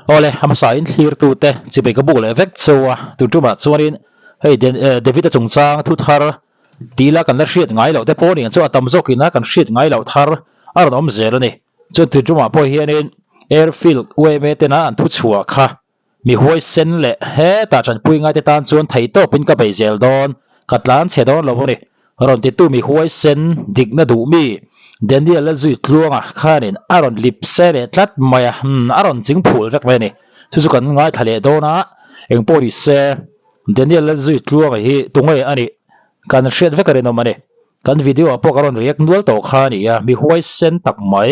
Awle, a hmasa in thlirtute chibai ka buk leh vek cheu a, tun tumah chuanin hei David-a chungchang thu thar tih la kan la hriat ngai loh te pawh nih ang chu a tam zawkin a kan hriat ngai loh thar a rawn awm zel a ni. Chuan tun tumah pawh hianin Airfield UMA tena an thu chhuah kha Mi huaisen leh hetah tanpui ngaite tan chuan theihtawpin ka bei zel dawn, ka tlan chhe dawn lo a ni. Rawn titu mi huaisen dikna duh mi Daniel-a zui tluanga khanin a rawn lip se leh tlat mai a, umm a rawn ching phul vek mai a ni. Chu chu kan ngaithla leh dawn a, engpawh ni se Daniel-a zui tluanga hi tunge a nih kan hriat vek a rinawm a ni. Kan video ah pawh ka rawn react nual tawh kha a ni a, mi huaisen tak mai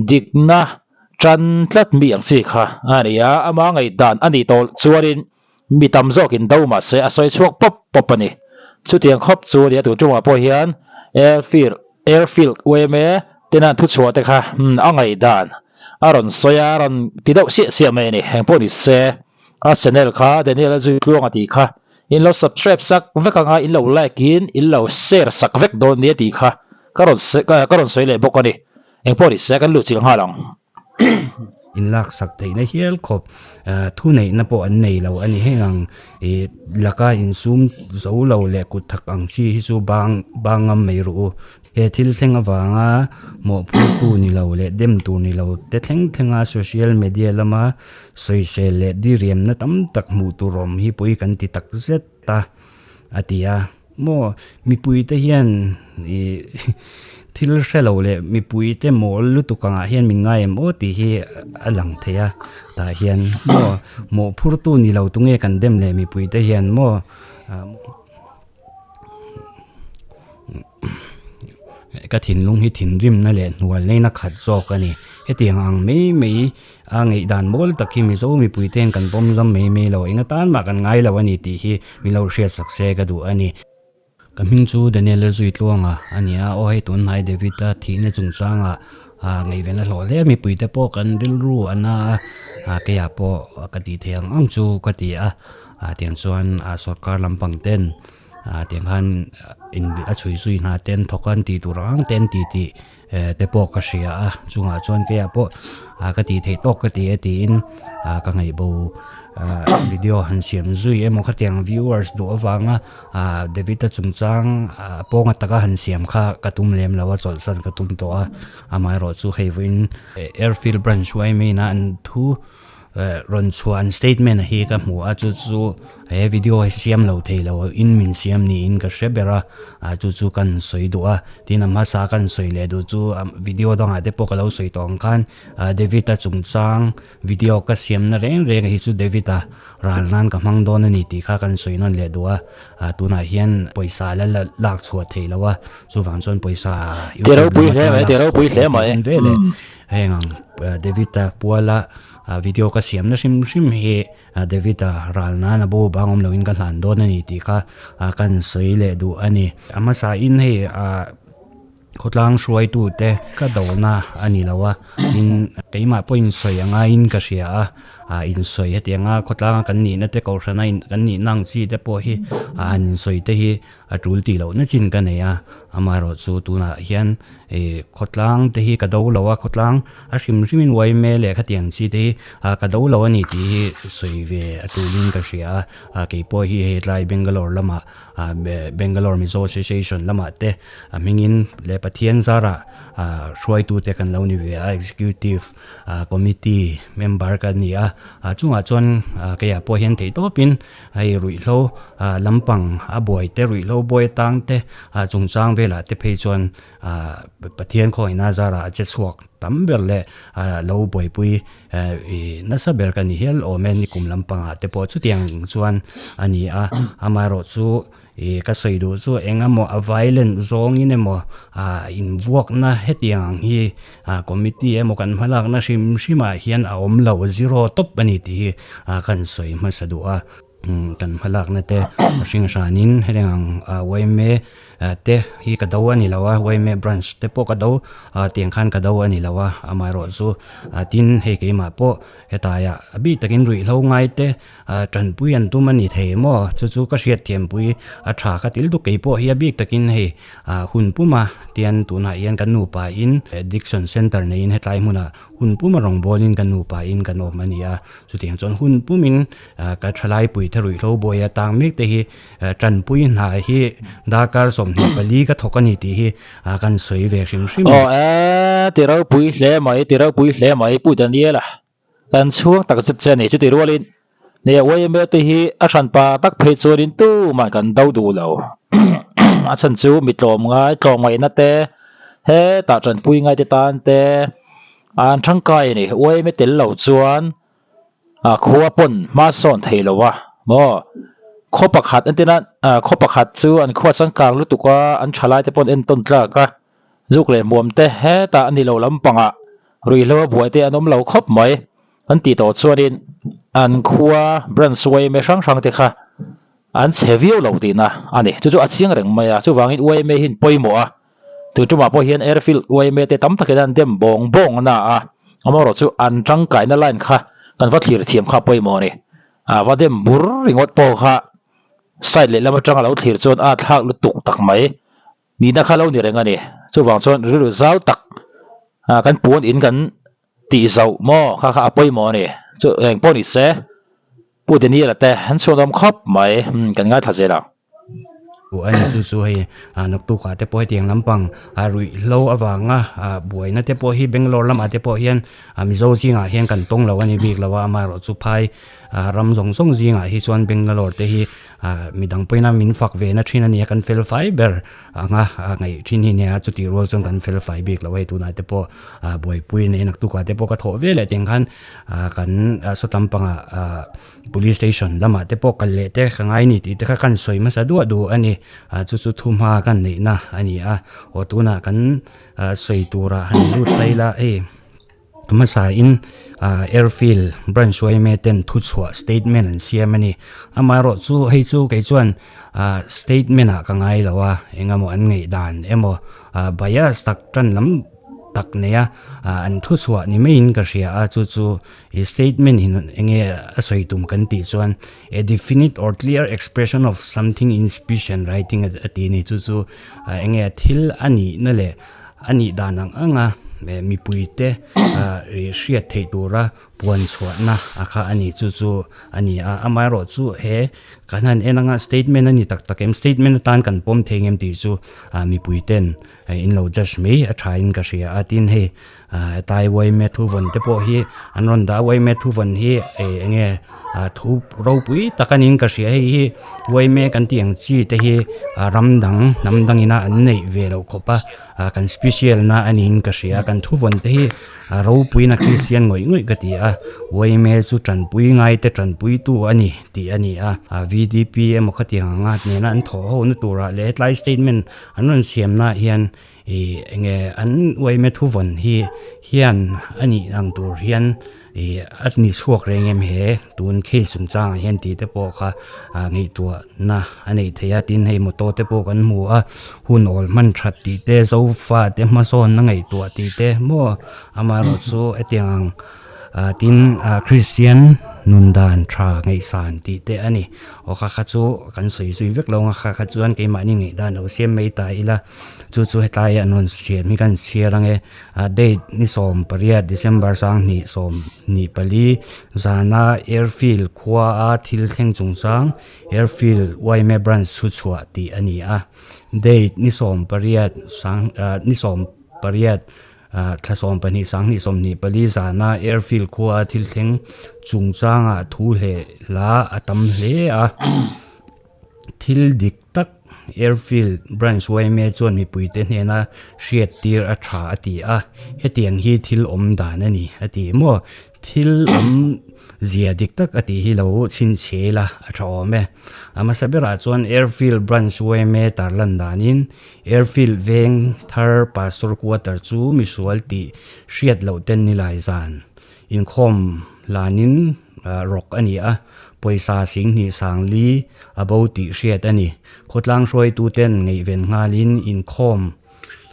dikna tan tlat mi ang chi kha a ni a, ama ngaihdan a nih tawh chuanin mi tam zawkin do mah se a sawi chhuak pawp pawp a ni. Chutiang khawp chu a ni a, tun tumah pawh hian Airfield Airfield yma tena an thuchhuah te kha a ngaihdan a rawn sawi a, a rawn ti deuh siah siah mai a ni. Eng pawh ni se a channel kha Daniel a zui tluang a tih kha in lo subscribe sak vek anga in lo like in in lo share sak vek dawn nia tih kha ka rawn ka rawn sawi leh bawk a ni. Engpawh ni se kan luhchilh nghal ang. In laksak theihna hial khawp thuneihna pawh an nei lo a ni. Heng ang ih laka insum zo lo leh kut thak ang chi hi chu bang bang ngam mai rawh u. He thil thleng avanga mawhphurtu ni lo leh dem tur ni lo te thleng thlenga social media lama sawisel leh diriamna tam tak hmuh tur awm hi pui kan ti tak zet ta a ti a. Maw mipui te hian ih thil hre lo leh mipui te mawl lutuk angah hian min ngai em aw tih hi a lang thei a tah hian maw mawhphurtu ni lo tunge kan dem leh mipui te hian maw ka thinlung hi thinrimna leh hnual neina khat zawk a ni hetiang ang mai mai a ngaihdan mawl tak hi Mizo mipui te hian kan pawm zam mai mai lo eng atan mah kan ngai lo a ni tih hi min lo hriat sak se ka duh a ni. Ka hming chu Daniel Zuitluanga a ni a, aw hei tunhnai David-a thihna chungchangah ngaihven a hlawh hle a, mipui te pawh kan rilru a na a, keiah pawh ka tih theih ang ang chu ka ti a, tiang chuan sorkar lampang ten tiang khan a chhui zui hna ten thawk an tih tur ang ang ten tih tih te pawh ka hria a chungah chuan keiah pawh ka tih theih tawk ka ti e tiin ka ngaihbo video han siam zui emaw khatiang viewers duh avanga David-a chungchang pawnga taka han siam kha ka tum lem lo a chawlhsan ka tum tawh a amaherawhchu hei vawiin airfield branch yma in a an thu Rawn chhuah an statement a hi ka hmu a chu chu he video hi siam lo thei lo in min siam niin ka hre ber a ah chu chu kan sawi duh a tin a hmasa kan sawi leh duh chu video dangah te pawh ka lo sawi tawh ang khan ah David a chungchang video ka siamna reng reng hi chu David a ral nan ka hmang dawn a ni tih kha kan sawi nawn leh duh a ah tunah hian pawisa la lak chhuah theih loh a chuvang chuan pawisa Ti ropui hle mai ti ropui hle mai veleh Heng ang David-a puala video ka siamna hrim hrim hi David-a ral nan a bo bang awm loin ka hlan dawn a ni tih kha kan sawi leh duh a ni. A hmasain hei khawtlang hruaitute ka dona a ni lo a, tin keimah pawhin sawi a ngaiin ka hria a. Ah insawi hetiang a khawtlanga kan nihna te kohhrana kan nihna ang chi te pawh hi han insawi te hi a tul tih loh na chin ka nei a, amaherawhchu tunah hian ih khawtlang te hi ka do lo a, khawtlang a hrim hrim in yma leh khatiang chi te hi ah ka do lo a ni tih hi sawi ve a tulin ka hria a, ah keipawh hi hei tlai Bangalore lamah ah Bangalore Mizo Association lamah te a hmingin leh Pathian zarah ah hruaitute kan lo ni ve a executive ah committee member ka ni a, ah chungah chuan ah keiah pawh hian theihtawpin Hei ruihhlo ah lampang a buai te ruihhlo buai atang te ah chungchang velah te phei chuan ah Pathian khawngaihnaa zarah a che chhuak tam ber leh ah lo buaipui eh ih nasa ber ka ni hial awm e nikum lampangah te pawh chutiang chuan a ni a amaherawhchu ih ka sawi duh chu eng emaw a violent zawngin emaw ah invuakna hetiang ang hi ah committee emaw kan hmalakna hrim hrimah hian a awm lo zero tawp a ni tih hi ah kan sawi hmasa duh a kan hmalakna te a hring hranin hetiang ang ah yma te hi ka do a ni lo a, yma branch te pawh ka do tiang khan ka do a ni lo a, amaherawhchu tin hei keimah pawh hetaiah a bik takin ruihhlo ngai te tanpui an tum a ni thei maw chu chu ka hriatthiampui a tha ka til duk keipawh hi a bik takin hei hun puma tian tunah hian kan nupa in addiction center neiin hetlai hmunah hun puma rawngbawlin kan nupa in kan awm a ni a chutiang chuan hun pumin ka thalaipui te ruihhlo buai atang mek te hi Tanpui hna hi darkar 24 ka thawk a ni tih hi kan sawi ve hrim hrim a. Aw e, ti ropui hle mai, ti ropui hle mai Pu Daniela kan chhuang tak zet che a ni. Chuti rualin nia yma te hi a hranpa tak phei chuanin tumah kan do duh lo. A chhan chu mi tlawmngai, tlawmngaihna te, hetah tanpui ngaite tan te an tangkai a ni. Yma tel lo chuan a khua pawn hma sawn thei lo a maw khaw pakhat entir nan ah khaw pakhat chu an khua changkang lutuk a an thalai te pawn entawn tlak a zuk leh hmuam te hetah a ni lo lampangah ruihhlo a buai te an awm lo khawp mai an tih tawh chuanin an khua branch yma hrang hrang te kha an chhe viau lo tihna a ni chu chu a chiang reng mai a chuvangin yma hi an pawimawh a. Tui tumah pawh hian airfield yma te tam takin an dem bawng bawng na a, amaherawh chu an tangkaina line kha kan va thlir thiam kha pawimawh a ni. A va dem bur ringawt pawh kha side lehlam atanga lo thlir chuan a thlak lutuk tak mai nihna kha lo ni reng a ni. Chuvang chuan rilru zau tak kan puan in kan tih zauh maw kha kha a pawimawh a ni. Chu eng pawh ni se Pu Daniel-a te an chhuanawm khawp mai kan ngaithla zel ang. A ni chu chu hei naktukah te pawh hetiang lampang ruihhlo avanga buaina te pawh hi Bangalore lamah te pawh hian Mizo zingah hian kan tawng lo a ni bik lo a, amaherawhchu phai ram zawng zawng zingah hi chuan Bangalore te hi midang pawhin a min fak ve na thin a nia kan fel fai ber anga ngaih thin hi nia chutih rual chuan kan fel fai bik lo a hei tunah te pawh buaipui a nei naktukah te pawh ka thawh ve leh tiang khan kan sawtlam pangah Police station lamah te pawh kal leh te ka ngai ni tih te kha kan sawi hmasa duah duh a ni. Chu chu thuhma kan neihna a ni a. Aw tunah kan sawi turah han lut ta ila hei hmasain airfield branch yma ten thuchhuah statement an siam a ni. Amaherawhchu hei chu kei chuan statement ah ka ngai lo a, engemaw an ngaihdan emaw bias tak tan lam tak nei a an thuchhuah ni maiin ka hria a chu chu I statement in enge a sawi tum kan tih chuan a definite or clear expression of something in speech and writing a ti a ni. Chu chu enge thil a nihna leh a nih dan ang anga mipuite hriat theih tura puan chhuahna a kha a ni. Chu chu a ni a, amaherawhchu he kan han en anga statement a ni tak tak em? Statement atan kan pawm thei ngem tih chu mipuiten in lo judge mai a tha in ka hria a. Tin hei Hetlai Uaime thuvawn te pawh hi an rawn dah a, Uaime thuvawn hi eng nge thu ropui tak a niin ka hria hei hi Uaime kan tih ang chi te hi ram dang hnam dang ina an neih ve loh khawp a kan special na a niin ka hria kan thuvawn te hi ropuiin a Kristian ngawih ngawih ka ti a Uaime chu tanpui ngai te tanpui tu a ni tih a ni a V D P emaw khatiang anga nena an thawh ho na turah leh hetlai statement an rawn siam naah hian Ih enge an uaime thuvawn hi hian a nih ang tur hian ih a ni chhuak reng em he tun case chungchangah hian tih te pawh kha ah ngaihtuahna a neih theih a tin hei motor te pawh kan hmu a hun awl hman that tih te zofa te hmasawnna ngaihtuah tih te maw amaherawhchu hetiang ang Ah tin ah Kristian nun dan tha ngaihsan tih te a ni. Aw kha kha chu kan sawi zui vek lo ang a, kha kha chuan keimahni ngaihdan lo siam mai ta ila. Chu chu hetlai an rawn siam hi kan chhiar ang e. Ah date ni 18 December 2024 zana Airfield khua a thil thleng chungchang Airfield yma branch chu chhuah tih a ni a. Date ni 18 sang ah ni 18 Thla 12 2024 zana airfield khua a thil thleng chungchangah thu hleh hla a tam hle a. Thil dik tak airfield branch yma chuan mipuite hnena hriat tir a tha a ti a, hetiang hi thil awm dan a ni a ti maw? Thil awm zia dik tak a tih hi lo chhinchhe la a tha awm e. A hmasa berah chuan Airfield Branch yma tarlan danin Airfield veng thar Pastor Quarter chu misual tih hriat loh ten nilai zan inkhawm hlanin. rawk a ni a, pawisa 20 sangli a bo tih hriat a ni. Khawtlang hruaituten ngaihven nghalin inkhawm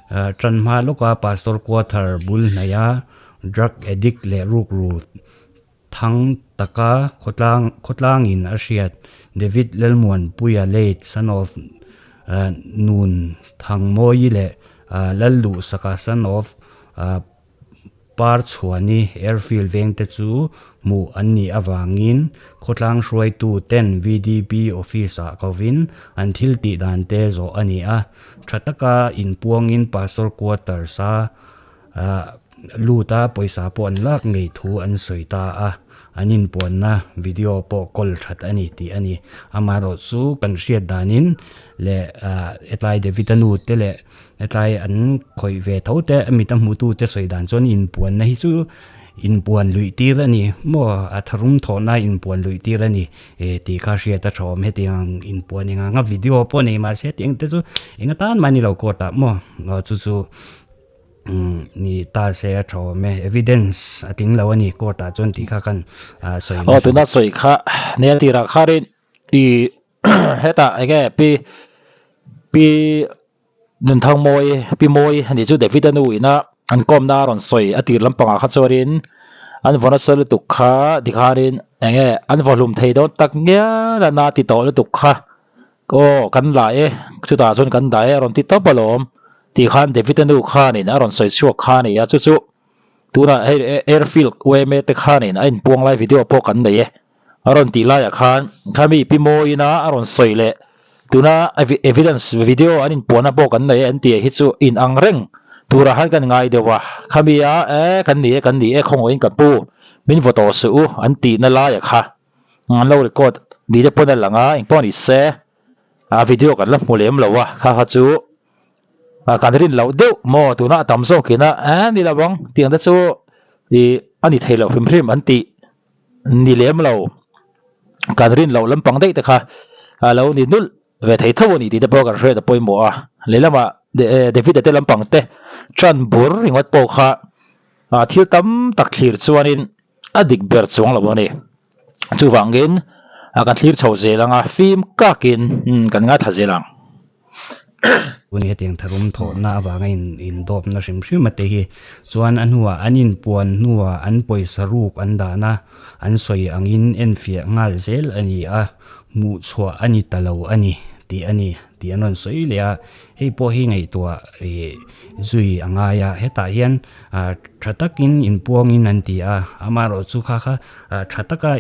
tan hma lawka Pastor Quarter bul hnaia drug addict leh rukru thang taka khawtlang khawtlangin a hriat David Lalmuanpuia late son of Nun Thangmawi leh Lalduhsaka son of Parchhuani Airfield vengte chu hmuh an nih avangin khawtlang hruaitu ten VDP office-ah kovin an thil tih dan te zawh a ni a. Tha taka inpuangin Pastor Quarters-a luta pawisa pawh an lak ngei thu an sawi ta a, an inpuanna video pawh kawl that a ni tih a ni. Amaherawh chu kan hriat danin leh hetlai David-a nu te leh Hetlai an khawih ve tho te a mit a hmutu te sawi dan chuan inpuanna hi chu inpuan luih tir a ni maw a tharum thawhna inpuan luih tir a ni eh tih kha hriat a tha awm hetiang inpuan eng anga video pawh nei mahse tiang te chu eng atan mah ni lo court ah maw chu chu umm ni ta se a tha awm e evidence a tling lo a ni court ah chuan tih kha khan sawi Aw tuna sawi kha nia tirah kharin i hetah enge pi pi Nunthangmawi, Pi Mawi a nih chu David-a nu ina an kawmna a rawn sawi a tir lampangah kha chuanin an vaw nasa lutuk kha tikhanin eng nge an vaw hlum thei dawn tak ngial a na ti tawh lutuk kha aw kan la e chutah chuan kan dah e a rawn ti tawp alawm tih khan David-a nu khanin a rawn sawi chhuak kha a ni a chu chu tunah hei airfield yma te khanin a inpuang lai video pawh kan nei e. A rawn tih laiah khan khami Pi Mawiina a rawn sawi leh tuna evidence video an inpuahna pawh kan nei e an tih hi chu in ang reng turah khan kan ngai deuh a, khami a e kan ni e kan ni e khawngawiin ka pu min vaw tawh suh u an tihna laiah kha an lo record ni te pawn a lang a engpawh ni se a video kan la hmu lem lo a kha kha chu kan rin loh deuh maw tuna a tam zawkin a e ni lo ang tiang te chu ih a ni thei loh hrim hrim an tih. Ni lem lo, kan rin loh lampang daih te kha a lo ni nulh ve thei tho a ni tih te pawh kan hriat a pawimawh a. Lehlamah David-a te lampang te tan bur ringawt pawh kha thil tam tak thlir chuanin a dik ber chuang lo a ni. Chuvangin kan thlir chho zel ang a, fim kakin kan ngaithla zel ang. Tun hetiang tharum thawhna avanga in indawpna hrim hrim a te hi chuan a hnuah an inpuan hnuah an pawisa ruk an dahna an sawi angin enfiah nghal zel a ni a, hmuhchhuah a ni ta lo a ni tih a ni tih an rawn sawi leh a, hei pawh hi ngaihtuah ih zui a ngai a, hetah hian ah tha takin inpuangin an ti a, amaherawhchu kha kha Tha taka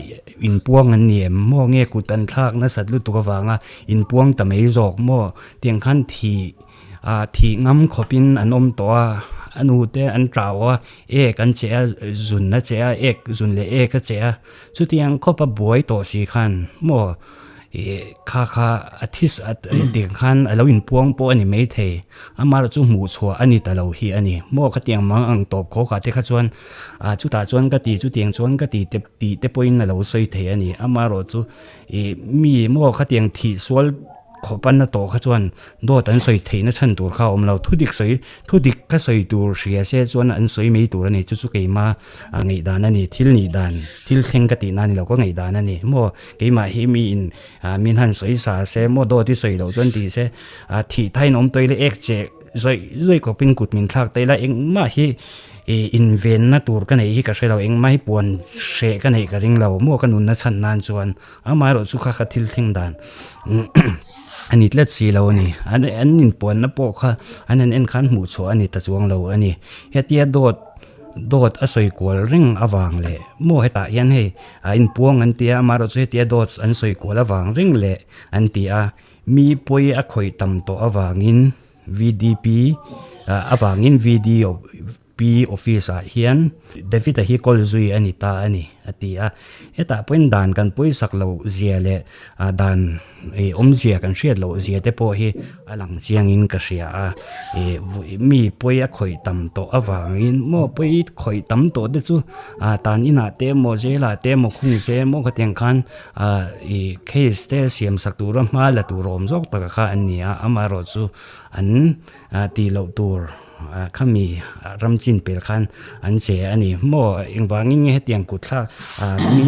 inpuang an ni em maw nge kut an thlak nasat lutuk avanga inpuang ta mai zawk maw tiang khan thih ah thih ngam khawpin an awm tawh a a nu te an tau a ek an che a zun a che a ek zun leh ek a che a chutiang khawpa buai tawh si khan maw Ih kha kha a this a tiang khan a lo inpuang pawh a ni maithei amaherawh chu hmuh chhuah a ni ta lo hi a ni maw khatiang mang ang tawp khaw kha te kha chuan ah chutah chuan ka ti chutiang chuan ka ti te tih te pawhin a lo sawi thei a ni amaherawh chu ih mi maw khatiang thih sual khawp a na tawh kha chuan dawt an sawi theihna chhan tur kha a awm lo thu dik sawi thu dik kha sawi tur hria se chuan an sawi mai tur a ni chu chu keima a ngaihdan a ni thil nih dan thil thleng ka tihna a ni lo ka ngaihdan a ni maw. Keimah hi mi in min han sawi sa se maw dawt i sawi loh chuan ti se thih thain awm tawih la ek che zawih zawih khawpin kut min thlak ta ila engmah hi ih invenna tur ka neih hi ka hre lo engmah hi puan hreh ka neih ka ring lo maw ka nunna chhan nan chuan amaherawh chu kha kha thil thleng dan a ni tlat si lo a ni an an inpuanna pawh kha an han en khan hmuh chhuah a ni ta chuang lo a ni hetia dawt Dawt a sawi kual reng avang leh maw hetah hian hei a inpuang an ti a, amaherawh chu hetia dawt an sawi kual avang reng leh an ti a, mi pawi a khawih tam tawh avangin VDP avangin VDP office ah hian David-a hi kawl zui a ni ta a ni a ti a, hetah pawhin dan kan pawisak loh zia leh dan Ih awmzia kan hriat loh zia te pawh hi a lang chiangin ka hria a, ih mi pawi a khawih tam tawh avangin maw pawi khawih tam tawh te chu ah tan inah te emaw jail ah te emaw khung se emaw khatiang khan ah ih case te siam sak tura hma la tur awm zawk taka kha an ni a, amaherawhchu an tih loh tur. Khami ram chin pel khan an che a ni maw? Engvangin nge hetiang kut thlak mi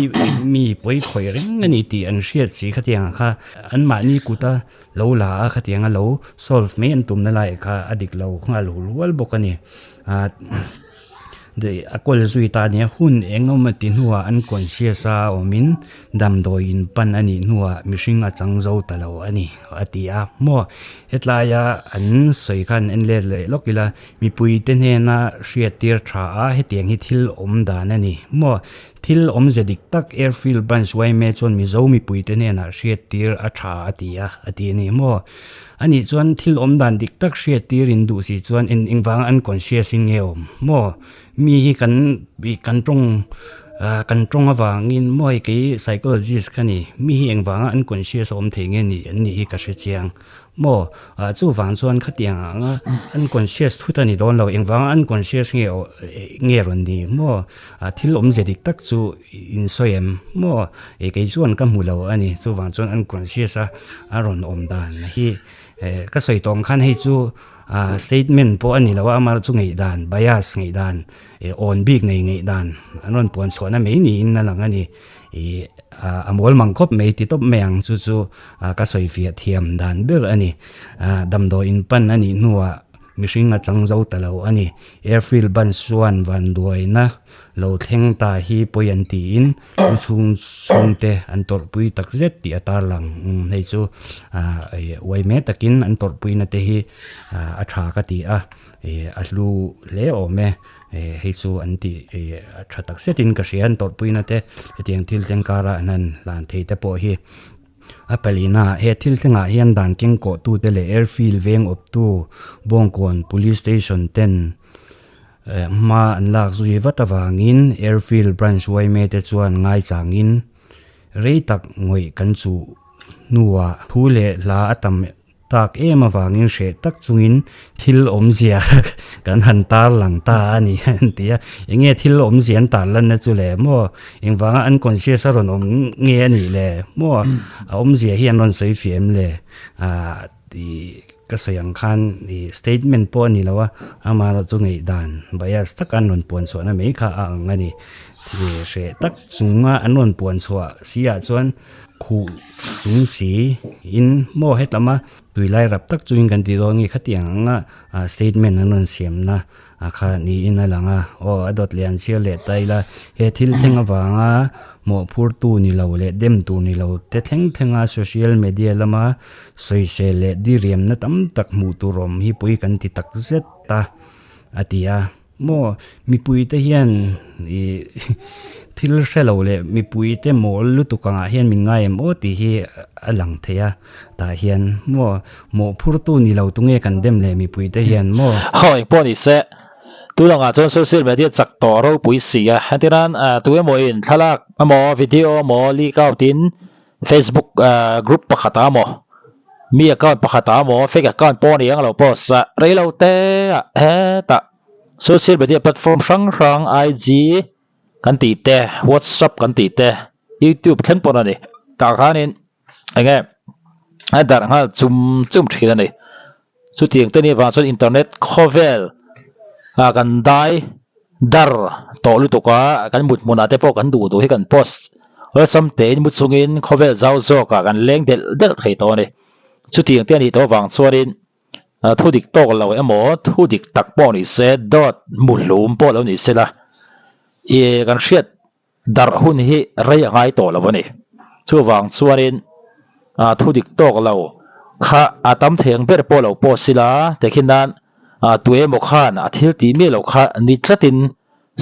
mi pawi khawih reng a ni tih an hriat si khatiang kha anmahni kuta lo la a khatianga lo solve mai an tumna lai kha a dik lo nghal hul hual bawk a ni. A kawl zui ta nia hun eng awm ti hnuah an conscious a awmin damdawi in pan a nih hnuah mihring a chang zo ta lo a ni a ti a maw hetlaia an sawi khan en let leh lawk ila mipui te hnena hriat tir tha a hetiang hi thil awm dan a ni maw thil awmze dik tak airfield branch yma chuan mizo mipui te hnenah hriat tir a tha a ti a a ti a ni maw. A nih chuan thil awm dan dik tak hriat tir in duh si chuan en engvanga unconscious in nge awm maw? Mi hi kan kan tawng kan tawng avangin maw hei kei psychologist ka ni mi hi engvanga unconscious a awm thei nge ni an nih hi ka hre chiang maw? Chuvang chuan khatiang anga unconscious thut a ni dawn lo engvanga unconscious nge nge rawn ni maw? Thil awmze dik tak chu in sawi em maw? Kei chuan ka hmu lo a ni. Chuvang chuan unconscious a a rawn awm dan hi ka sawi tawh ang khan hei chu statement pawh a ni lo a, amah chu ngaihdan bias ngaihdan awn bik nei ngaihdan an rawn puan chhuahna mai niin a lang a ni. Ih a mawl mang khawp mai ti tawp mai ang chu chu ka sawi fiah thiam dan ber a ni. Damdawi in pan a nih hnuah Mihring a chang zo ta lo a ni. Airfield ban chuan vanduaina lo thleng ta hi pawi an tiin lu chhung chhungte an tawrhpui tak zet tih a tarlang. Umm hei chu uai mai takin an tawrhpuina te hi a tha ka ti a, a hlu hle awm e. Hei chu an tih a tha tak zetin ka hria an tawrhpuina te hetiang thil thleng kara an han hlan thei te pawh hi. A palina, he thil thlengah hian dan kengkawhtute leh airfield veng awptu Bawngkawn Police Station ten hma an lak zui vat avangin airfield branch yma te chuan ngaichangin rei tak ngawih kan chuh hnuah thu leh hla a tam Tak em avangin hreh tak chungin thil awmzia kan han tar lang ta a ni an ti a. Eng nge thil awmzia an tar lanna chu le maw? Engvanga unconscious a rawn awm nge a nih le maw? A awmzia hi an rawn sawi fiah em le? Aah tih ka sawi ang khan ih statement pawh a ni lo a, amaherawh chu ngaihdan bias taka an rawn puan chhuahna mai kha a ang a ni. Hreh tak chunga an rawn puan chhuah si ah chuan Khuh chung si in maw hetlama tui lai rap tak chungin kan ti dawn nge khatiang anga statement an rawn siamna a kha niin a lang a, aw a dawt leh an chhiar leh ta ila he thil thleng avanga mawhphurtu ni lo leh dem tur ni lo te thleng thlenga social media lama sawisel leh diriamna tam tak hmuh tur awm hi pui kan ti tak zet ta a ti a. Maw mipuite hian ih thil hre lo leh mipuite mawl lutuk angah hian min ngai em aw tih hi a lang thei a tah hian maw mawhphurtu ni lo tunge kan dem leh mipuite hian maw. Haw engpawh ni se tunangah chuan social media chak tawh ropui si a hetiran tu emaw in thlalak emaw video emaw leak out in Facebook group pakhat ah emaw mi account pakhat ah emaw fake account pawh a ni ang lo post a reilo te ah hetah social media platform hrang hrang IG kan tih te WhatsApp kan tih te YouTube thleng pawn a ni tah khanin eng nge a darh nghal chum chum thin a ni chutiang te nih vang chuan internet khawvel ah kan dai dar tawh lutuk a kan mut hmunah te pawh kan duh duh hi kan post awlsam tein mu chungin khawvel zau zawkah kan leng delh delh thei tawh a ni chutiang te a nih tawh avang chuanin thu dik tawk lo emaw thu dik tak pawh ni se dawt muhlum pawh lo ni se la ih kan hriat darh hun hi rei a ngai tawh lo a ni. Chuvang chuanin thu dik tawk lo kha a tam thei ang ber pawh lo post ila tehkhin nan tu emaw khan a thil tih miah loh kha ni tlatin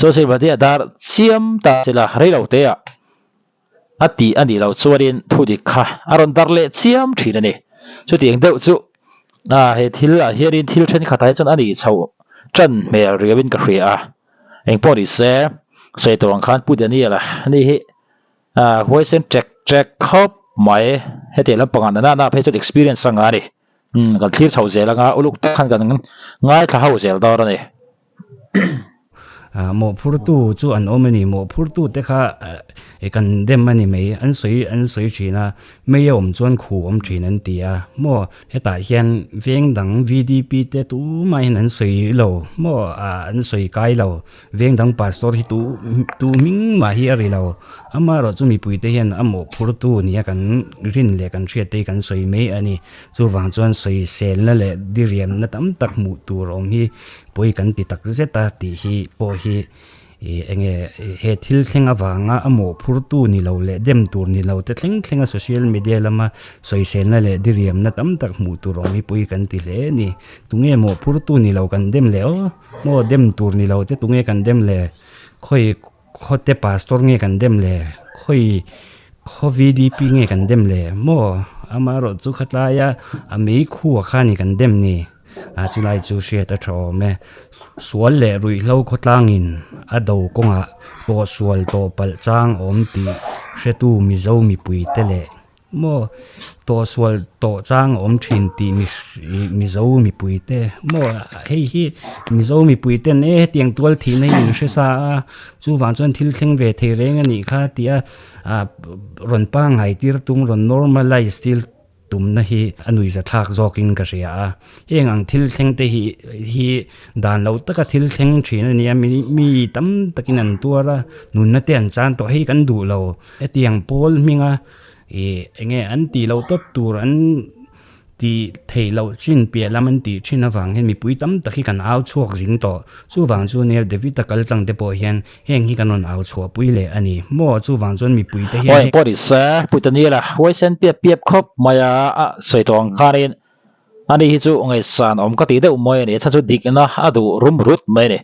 social media dar chiam ta se la rei lo te ah a tih a nih loh chuanin thu dik kha a rawn darh leh chiam thin a ni. Chutiang deuh chu he thil ah hianin thil thenkhatah hi chuan a nih chhoh tan hmel riauin ka hria a. Engpawh ni se, sawi tur ang khan Pu Daniel a ni hi huaisen ṭek ṭek khawp mai. Hetiang lampangah na nana phei chuan experience a ngah a ni. Umm kan thlir chho zel anga uluk tak khan kan ngaithla ho zel dawn a ni. Mawhphurtu chu an awm a ni. Mawhphurtu te kha kan dem a ni mai. An sawi an sawi thin a, mei a awm chuan khu awm thin an ti a maw. Hetah hian veng dang VDP te tumahin an sawi lo maw, an sawi kai lo. Veng dang pastor hi tu tu hming mah hi a ri lo. Amaherawh chu mipuite hian a mawhphurtu nia kan rin leh kan hriat te hi kan sawi mai a ni. Chuvang chuan sawiselna leh diriamna tam tak hmuh tur awm hi pawi kan ti tak zet a tih hi pawh hi ih eng nge he thil thleng avanga a mawhphurtu ni lo leh dem tur ni lo te thleng thleng a social media lama sawiselna leh diriamna tam tak hmuh tur awm hi pawi kan ti hle a ni. Tunge mawhphurtu ni lo kan dem leh aw? Maw dem tur ni lo te tunge kan dem le? Khawi khawte pastor nge kan dem le? Khawi khaw VDP nge kan dem le? Maw amaherawh chu khatlaia a mei khua kha ni kan dem ni. A chulai chu hriat a tha awm e. Sual leh ruihhlo khawtlangin a do kawngah tawhsual tawh palh chang awm tih hretu Mizo mipuite leh Maw tawhsual tawh chang a awm thin tih mi Mizo mipui te maw hei hi Mizo mipui ten e hetiang tual thihna hi in hre sa a chuvang chuan thil thleng ve thei reng a nih kha tia ah rawn pangngai tir tum rawn normalize tir tumna hi a nuihza thlak zawkin ka hria a heng ang thil thleng te hi hi dan lo taka thil thleng thin a ni a mi mi tam takin an tuar a nunna te an chan tawh hei kan duh lo hetiang pawl hminga Ih enge an tih loh tawp tur an tih theih loh chin piah lam an tih thin avang hian mipui tam tak hi kan au chhuak zing tawh. Chuvang chu nia David-a kal tlang te pawh hian heng hi kan rawn au chhuah pui leh a ni. Maw chuvang chuan mipui te hian Awi pawh ni se, Putaniela huaisen piap piap khawp mai a, a sawi tawh ang khanin ani hi chu ngaihsan awm ka tih deuh mai a ni. A chhan chu dikna a duh rum rut mai a ni.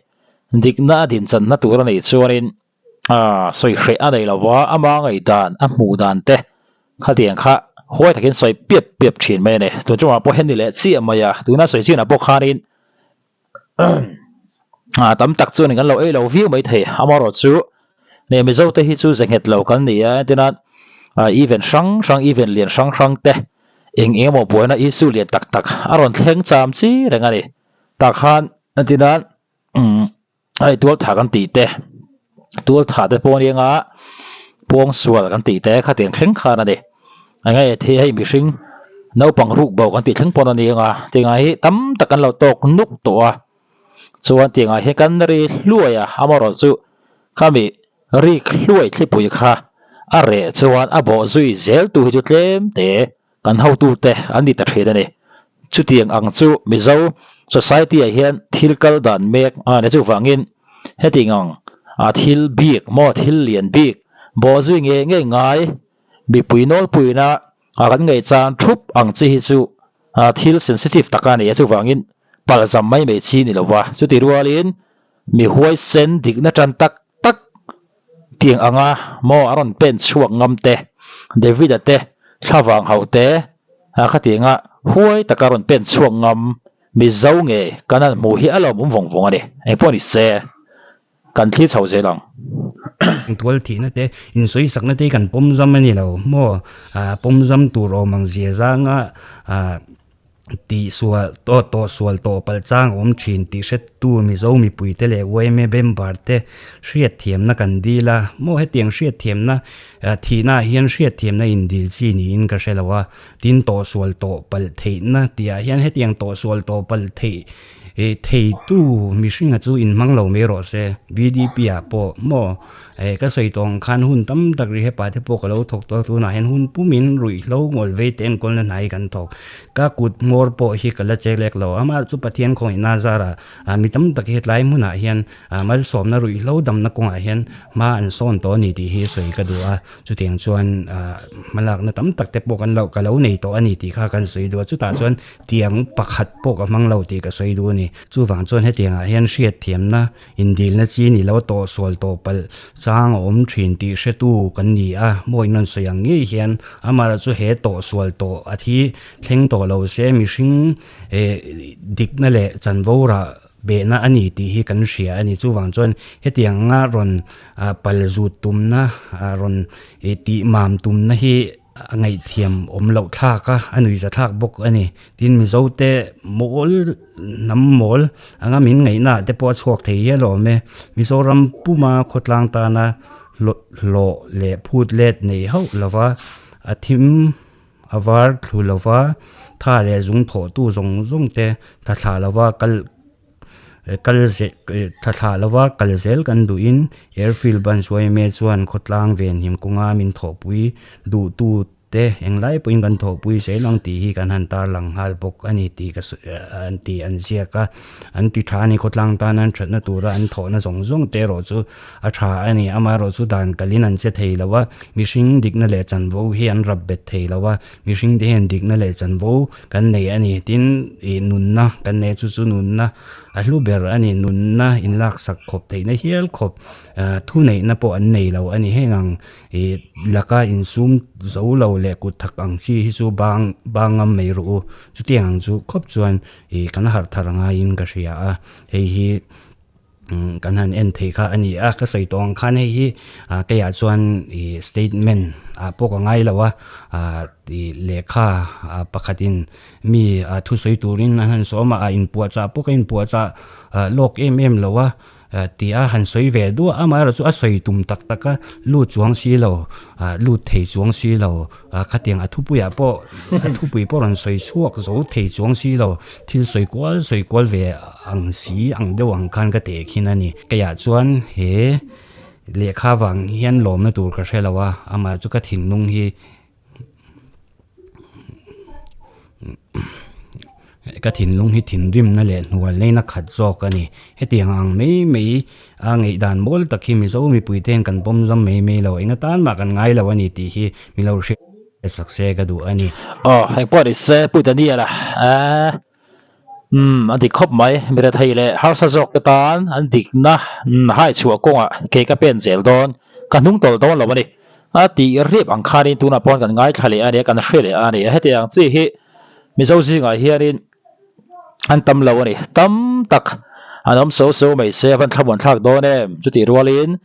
Dikna a dinchanna tur a nih chuanin Ah, sawi hreh a nei lova, ama ngaihdan, a hmuh dan te khatiang kha huai takin sawi piap piap thin mai a ni. Tun chungah pawh hian ni leh chiah mai a, tuna sawi chinah pawh khanin ah tam tak chuan kan lo ei lo viau mai thei. Amaherawh chu nih Mizo te hi chu ze nghet lo kan ni a, entirnan ah event hrang hrang, event lian hrang hrang te eng eng emaw buaina issue lian tak tak a rawn thleng cham chi reng a ni. Tah khan entirnan umm. Hei tual tha kan tih te tual tha te pawh ania nga pawng sual kan tih te khatiang thleng khan a ni eng nge thei hei mihring naupang ruk bo kan tih thleng pawn a ni anga tiang ah hi tam tak kan lo tawk nuk tawh a chuan tiang ah hian kan ri hluai a amaherawh chu khami rik hluai thlipui kha a reh chuan a bawh zui zel tu hi chu tlem te. Kan hotute an ni ta thin a ni. Chutiang ang chu Mizo society-ah hian thil kal dan mek a ni. Chuvangin hetiang ang a thil bik maw thil lian bik bawhzui ngei ngei ngai mipui nawlpuina a kan ngaihchan thup ang chi hi chu thil sensitive tak a ni a. Chuvangin palzam mai mai chi ni lo va. Chuti rualin mi huaisen dikna tan tak tak Tiang anga maw a rawn pen chhuak ngam te, David-a te, thlavang hauh te, a khatianga huai taka rawn pen chhuak ngam Mizo nge kan han hmuh hi a lawmawm vawng vawng a ni. Engpawh ni se, kan thlir chho zel ang. Tual thihna te, insawisakna te hi kan pawm zam a ni lo maw? Pawm zam tur awm ang zia zanga Tih sual tawh tawh sual tawh palh chang a awm thin tih hretu Mizo mipuite leh yma member te hriatthiamna kan dil a, maw hetiang hriatthiamna thihna ah hian hriatthiamna in dil chi niin ka hre lo a, tin tawh sual tawh palh theihna tih ah hian hetiang tawh sual tawh palh theih theitu mihringa chu inhmang lo mai rawh se VDP ah pawh maw. Eh ka sawi tawh ang khan hun tam tak ri hepa te pawh ka lo thawk tawh a tunah hian hun pumin ruihhlo ngawl vei te enkawlna hna hi kan thawk. Ka kut hmawr pawh hi ka la che lek lo amah chu Pathian khawngaihna zara ah mi tam tak hi hetlai hmunah hian ah malsawmna ruihhlo damna kawngah hian hma an sawn tawh a ni tih hi sawi ka duh a chutiang chuan ah hmalakna tam tak te pawh kan lo ka lo nei tawh a ni tih kha kan sawi duh a chutah chuan tiang pakhat pawh ka hmang lo tih ka sawi duh a ni. Chuvang chuan hetiangah hian hriatthiamna Indilna chi ni lo tawh sual tawh palh chang a awm thin tih hretu kan ni a, mawi nawn sawi ang ngei hian amaherawh chu he tawh sual tawh a thi thleng tawh lo se mihring eh dikna leh chanvo rah behna a ni tih hi kan hria a ni. Chuvang chuan hetiang anga rawn pal zut tumna rawn tih mam tumna hi. A ngaihthiam awm loh thlak a, a nuihza thlak bawk a ni. Tin, Mizote mawl hnam mawl anga min ngaihna ah te pawh a chhuak thei hial awm e. Mizoram puma khawtlang tana hlawh leh phut let nei hauh lova a thim a var thlu lova tha leh zung thawhtu zawng zawng te tha thlah lova kal Kal thla thlah lova kal zel kan duhin Airfield ban Suaime chuan khawtlang venhim kawnga min thawhpui duhtu te englai pawhin kan thawhpui zel ang tih hi kan han tarlang nghal bawk a ni tih ka an ti an ziak a. An ti tha a ni khawtlang tana an thatna tura an thawhna zawng zawng te erawh chu a tha a ni. Amaherawhchu dan kalin an che thei lo a, mihring dikna leh chanvo hi an rap bet thei lo a, mihring te hian dikna leh chanvo Kan nei a ni, tin ih nunna kan nei a chu chu nunna a hlu ber a ni, nunna inlaksak khawp theihna hial khawp ah thu neihna pawh an nei lo a ni, heng ang ih laka insum zo lo leh kut thak ang chi hi chu bang bang ngam mai rawh u, chutiang ang chu khawp chuan ih kan harh thar ngaiin ka hria a, hei hi. Kan han en theih kha a ni a, ka sawi tawh ang khan hei hi ah keiah chuan ih statement ah pawh ka ngai lo a, ah ih lehkha ah pakhatin mi ah thusawi turin an han sawm a, ah inpuahchah pawh ka inpuahchah ah lawk em em lo a tih a han sawi ve duah a, amaherawhchu a sawi tum tak tak a lut chuang si lo ah lut thei chuang si lo ah khatiang a thupuiah pawh a thupui pawh rawn sawi chhuak zo thei chuang si lo. Thil sawi kual sawi kual ve ang si ang deuh ang khan ka teh khin a ni. Keiah chuan he lehkha vang hian lawmna tur ka hre lo a, amah chu ka thinlung hi ka thinlung hi thinrimna leh hnual neina khat zawk a ni. Hetiang ang mai mai a ngaihdan mawl tak hi Mizo mipui te hian kan pawm zam mai mai lo, eng atan mah kan ngai lo a ni tih hi mi lo hre. Sak se ka duh a ni. Aw, eng pawh ni se Pu Daniel a eh umm a dik khawp mai, mi rethei leh harsa zawk te tan an dikna hai chhuah kawngah ke ka pen zel dawn, ka hnung tawlh dawn lo a ni. A tih rip ang khanin tunah pawh kan ngaithla leh a nia, kan hre leh a ni. Hetiang chi hi Mizo zingah hianin an tam lo a ni. Tam tak an awm so so mai se a van thlamuan thlak dawn em? Chutih rualin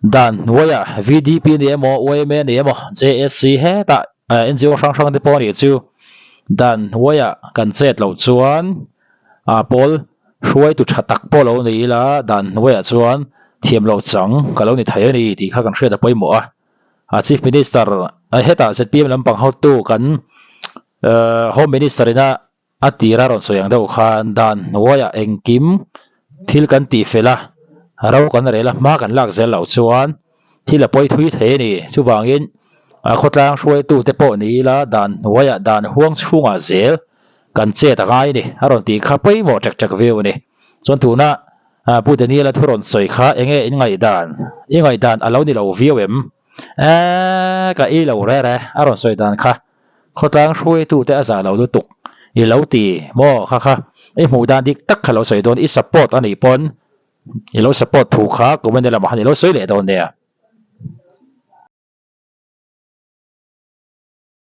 Dan hnuaiah VDP ni emaw, yma ni emaw, JSC hetah NGO hrang hrang te pawh a nih chu. Dan hnuaiah kan chet loh chuan ah pawl hruaitu tha tak pawh lo ni ila dan hnuaiah chuan thiam loh chang ka lo ni thei a ni tih kha kan hriat a pawimawh a. Chief Minister hetah zpm lampang hotu kan Home Minister ina A tira rawn sawi ang deuh khan dan hnuaiah engkim thil kan tih fel a, ro kan rel a, hma kan lak zel loh chuan thil a pawi thui thei a ni. Chuvangin khawtlang hruaitute pawh ni ila dan hnuaiah dan huang chhungah zel kan chet a ngai a ni a rawn tih kha pawimawh ṭek ṭek viau a ni. Chuan tuna Pu Daniel-a thu rawn sawi kha enge in ngaihdan? I ngaihdan a lo ni lo viau em? Eee ka ei lo reh reh a rawn sawi dan kha. Khawtlang hruaitute a zah lo lutuk i lo ti maw kha kha i hmuh dan dik tak kha lo sawi dawn i support a nih pawn i lo support thu kha comment lamah khan i lo sawi leh dawn nia.